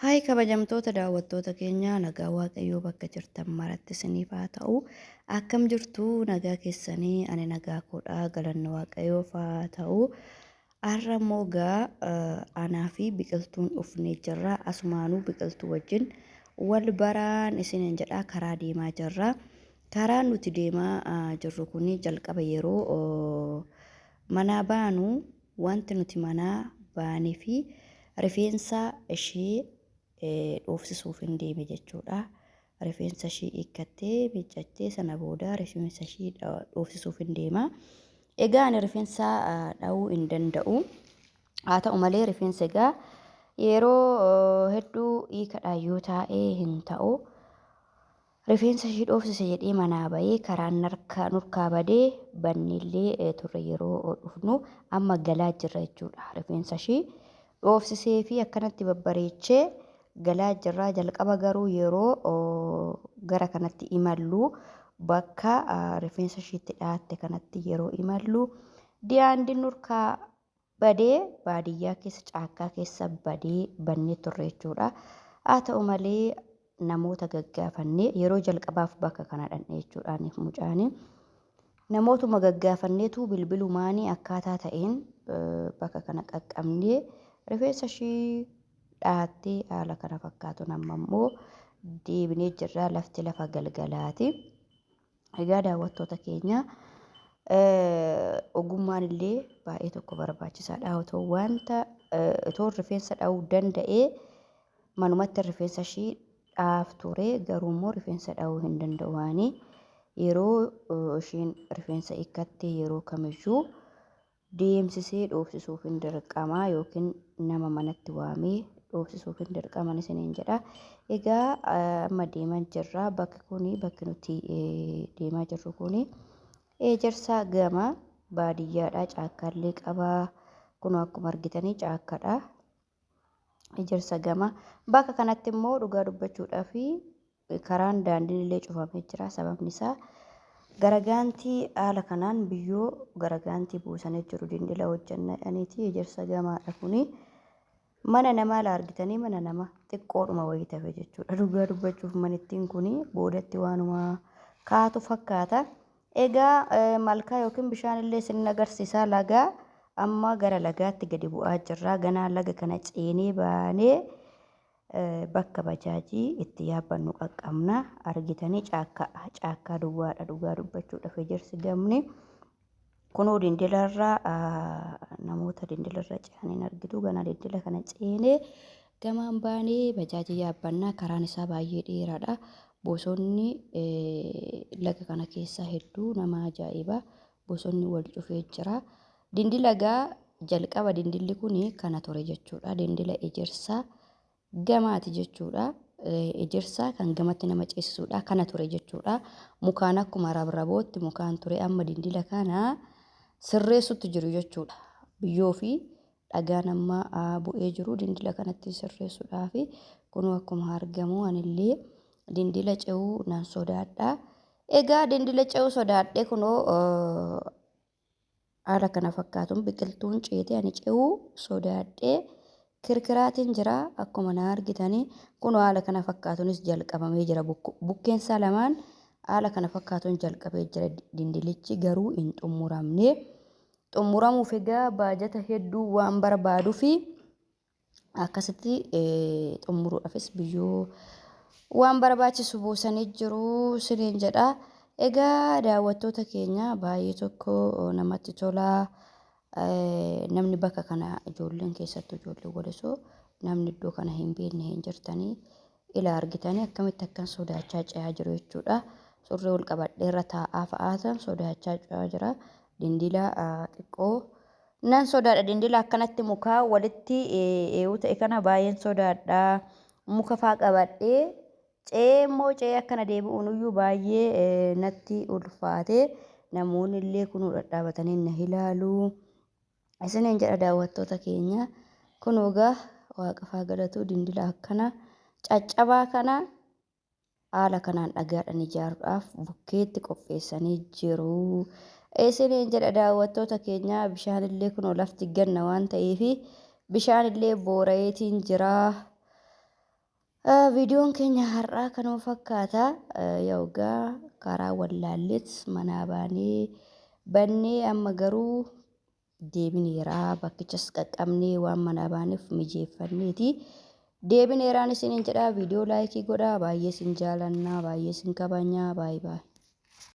Haay kabajamtoota daawwattoota keenya, nagaa Waaqayyoo bakka jirtan maratti isiniif haa ta'u. Akkam jirtu, nagaa keessanii? Ani nagaa koodha, galanni Waaqayyoof haa ta'u. Har'a immoo gaa anaa fi biqiltuun dhufnee jirra. Asumaanuu biqiltuu wajjin wal baraan isiniin jedha, karaa deemaa jirra. Karaan nuti deemaa jirru kun jalqaba yeroo manaa baanu, wanti nuti manaa baanee fi rifeensa ishee dhoofsisuuf hin deeme jechuudha. Rifeensa ishee hiikkattee miiccattee, sana booda rifeensa ishee dhoofsisuuf hin deema. Egaa ani rifeensa dha'uu hin danda'u. Haa ta'u malee rifeensa egaa yeroo hedduu hiikadhaan yoo taa'ee hin ta'u. Rifeensa ishii dhoofsise jedhee manaa bahee karaan nurkaa badee banneellee turre. Yeroo dhufnu amma galaa jirra jechuudha. Rifeensa ishii dhoofsisee fi akkanatti babbareechee galaa jirra. Jalqaba garuu yeroo gara kanatti imallu, bakka rifeensa ishiitti dhaatte kanatti yeroo imallu, daandiin nurkaa badee baadiyyaa keessa, caakkaa keessa badee bannee turre jechuudha. Haa ta'u malee namoota gaggaafannee yeroo jalqabaaf bakka kana dhaqne jechuudha aniif mucaani. Namootuma gaggaafanneetu bilbilumaanii akkaataa ta'een bakka kana qaqqabnee rifeensa ishii dhaattee haala kana fakkaatuun amma immoo deebinee jirra. Lafti lafa galgalaati. Egaa daawwattoota keenya, ogummaan illee baay'ee tokko barbaachisaadha. Otoo wanta otoo rifeensa dha'uu danda'ee manumatti rifeensa ishii dhaaf ture, garuu immoo rifeensa dha'uu hin danda'u. Waani yeroo ishiin rifeensa hiikkatte yeroo kamiyyuu deemsisee dhoofsisuuf hin dirqama yookiin nama manatti waamee dhoofsisuuf hin dirqaman isiniin jedha. Egaa amma deemaa jirra. Bakki kuni, bakki nuti deemaa jirru kuni Ejersaa Gama baadiyyaadha. Caakkaallee qaba. Kun akkuma argitanii caakkaadha. Ejersa Gama. Bakka kanatti immoo dhugaa dubbachuudhaaf karaan daandiin illee cufamee jira. Sababni isaa garagaantii haala kanaan biyyoo garagaantii buusanii jiru, dindila hojjanna jedhaniiti. Ejersa Gamaadha kuni. Mana namaa la argitanii, mana nama xiqqoodhuma wayii tafe jechuudha. Dhugaa dubbachuuf manittiin kuni boodatti waanuma kaatu fakkaata. Egaa malkaa yookiin bishaan illee isin agarsiisaa, lagaa amma gara lagaatti gadi bu'aa jirra. Ganaa laga kana ceenee baanee bakka bajaajii itti yaabbannu qaqqabna. Argitanii, caakkaa caakkaa duwwaadha dhugaa dubbachuudhaaf Ejersi Gamni. Kunoo dindilarra namoota dindilarra ce'aniin argitu. Ganaa dindila kana ceenee gamaan baanee bajaajii yaabbannaa. Karaan isaa baay'ee dheeraadha. Bosonni laga kana keessaa hedduu nama ajaa'iba. Bosonni wal cufee jira. Dindila gaa jalqaba dindilli kun kana ture jechuudha. Dindila Ejersaa Gamaati jechuudha. Ejersaa kan gamatti nama ceesisuudha. Kana ture jechuudha. Mukaan akkuma rabrabootti mukaan ture, amma dindila kana sirreessutti jiru jechuudha. Biyyoo fi dhagaan amma bu'ee jiru dindila kanatti sirreessuudhaaf kunoo akkuma argamu, anillee dindila ce'uu nan sodaadha. Egaa dindila ce'uu sodaadhe, kunoo haala kana fakkaatuun biqiltuun ceetee ani ce'uu sodaadhee kirkiraatiin jira. Akkuma na argitanii kunoo haala kana fakkaatuunis jalqabamee jira. Bukkeensaa lamaan haala kana fakkaatuun jalqabee jira. Dindilichi garuu hin xumuramne. Xumuramuuf egaa baajata hedduu waan barbaaduufi akkasitti xumuruudhaafis biyyoo waan barbaachisu buusanii jiru siniin jedha. Egaa daawwattoota keenya, baay'ee tokko namatti tola. Namni bakka kana, ijoolleen keessattuu ijoolleen Walisoo, namni iddoo kana hin beekne hin jirtanii. Ila argitanii akkamitti akkan sodaachaa ce'aa jiru jechuudha. Surree ol qabadheerra taa'aa fa'aatan sodaachaa ce'aa jira. Dindila xiqqoo nan sodaadha. Dindila akkanatti mukaa walitti ee'uu ta'e kana baay'een sodaadha. Muka faa qabadhee ce'ee immoo ce'ee akkana deebi'uun iyyuu baay'ee natti ulfaate. Namoonni illee kunuu dhadhaabatanii na ilaalu. Isiniin jedha daawwattoota keenya. Kun egaa Waaqafaa galatu, dindila akkana caccabaa kana haala kanaan dhagaadhaan ijaaruudhaaf bukkeetti qopheessanii jiru. Isiniin jedha daawwattoota keenya, bishaan illee kunoo lafti ganna waan ta'eef bishaan illee boora'eetiin jira. Viidiyoon keenya har'aa kanuma fakkaata. Yoogaa karaa wallaalleet manaa baanee bannee amma garuu deebineeraa, bakkichas qaqqabnee waan manaa baaneef mijeeffanneeti. Deebineeraan isiniin jedhaa, viidiyoo laayikii godhaa. Baay'ee isin jaalannaa, baay'ee isin kabajnaa. Baay'ee baay'ee.